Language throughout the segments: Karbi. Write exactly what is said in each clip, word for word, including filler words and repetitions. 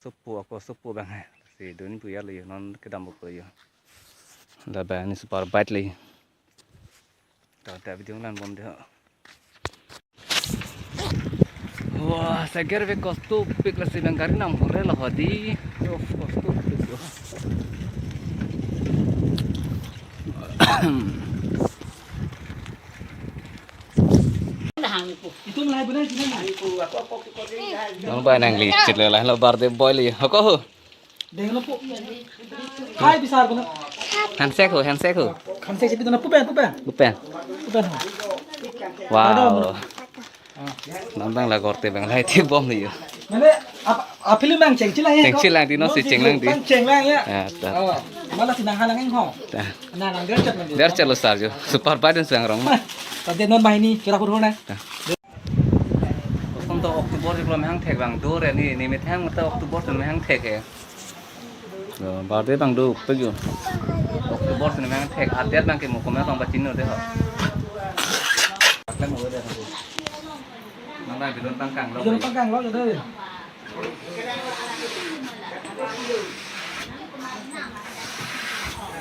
Sopo, ako sopo abang he. Si dun pu ya lo yo, non kedam bok lo yo. Labang ne super bike lo yo. Ta ta video lang bom de ho. Wah, seger ve kostupik, lasi abang gari nang hore lo hodi. Of, kostupik yo. Itu mulai benar sih. Nang ba nang licit lo lah, lo birthday boy lo yo. Ako ho. Deng lo pu. Hai, bisa ko na. Handshake ho, handshake ho. Handshake sih, itu na pu pen, pu pen. Pu pen. Pu pen. Wow. Nang abang la korte abang lahai thip bom lo yo. Mane apa, apa film yang cheng chilang ya? Cheng chilang di, non si cheng lang di. Cheng lang ya. Ya, ta. Oh, malah si nang halang ho. Ta. Nang nang der chat lagi. Der chat lo sar yo. Super bike dan sang rong. Tadi non bahini kira hur hur na. Ta. Kosonta October si pulo mehang thek abang dur ya, ne, ne methang mata October si mehang thek ya. Yo, birthday abang do pegyo. October si mehang thek, adet abang ke mo komat abang bachin lo de ho. Paklem ho de. Nang abang bidon pangkang lo. Bidon pangkang lo de.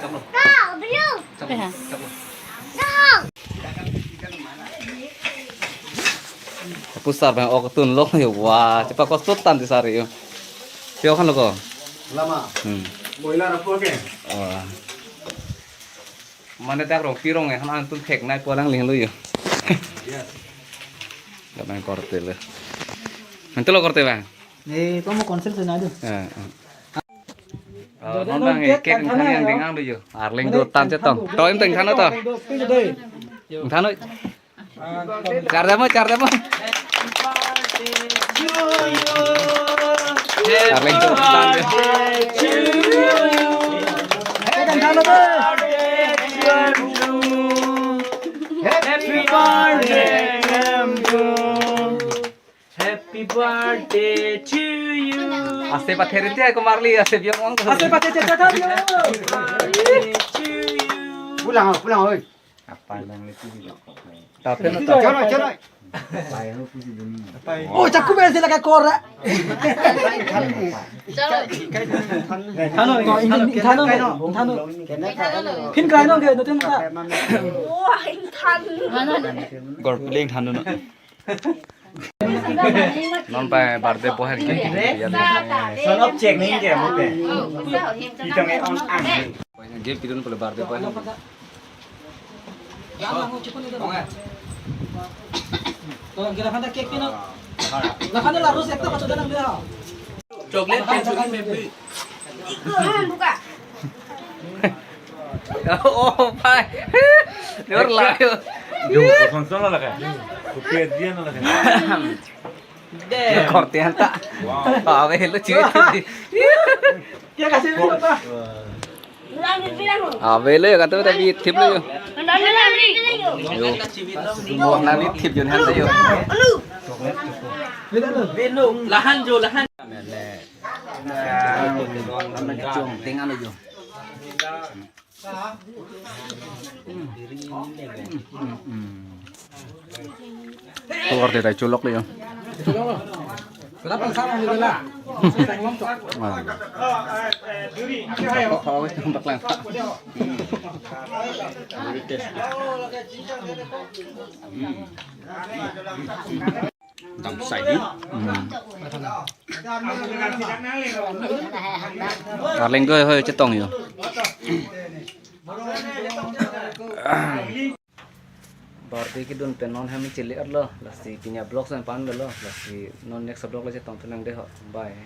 Chaplo. Chaplo. Chaplo. Pusar abang ok tun lo yo. Wah, cepat kos tutan di sari yo. Pio kan lo ko. Lama. Hmm. Boiler apa ke? Wah. Mane tak rong pirong eh, han an tun thek nai pulang ling lo yo. Yes. Gak main korte lo. Nanti lo korte abang. Eh, kamu konsel sana aja. Eh, eh. Oh, non abang eh, cake yang than yang ding ang lo yo. Arling do tan chetong. To em teng than to. Than. Char demo, char demo. Arling do tan. Happy birthday to you. Happy birthday to you. Ase pathe rite ko marli, ase biang ong. Ase pathe chat chat biang. Birthday to you. Pulang, pulang, oi. Apa yang itu? Tapi no. Choro, choro. Oh, caku bel sila ka kora. Thano, thano, thano, thano. Phin kai no ke, no ten ta. Wah, thano. Gor piling thano no. Non abang birthday boy han ke. Son of check ning ke mo ke. Kita nge on ang. Game pidun pula birthday boy. Tolong kira kanta cake pino. Lah kanta larus ekta pacu dalam dia. Chocolate pastry maybe. Buka. Oh, pai. Dia lari. Yo, kosong sana lah kan. Kopi dia na lah kan. Deh. Korte anta. Wow. Ave lo chiwi. Dia kasih dulu apa? Ave lo kata tapi thip lo yo. Yo. Mo na bi thip jon han yo. Lahan jo, lahan. Jom, tinggal aja. Keluar dari culok dia. Kenapa sama gitu lah? Ah. Oh, oh, wis, tempat lang. Dam sai di. Hmm. Arling ko hoi chetong yo. Birthday kedun pen non hem chili arlo, lasi pinya vlog sen pan lo, lasi non next vlog lo chetong pen nang de ho. Bye.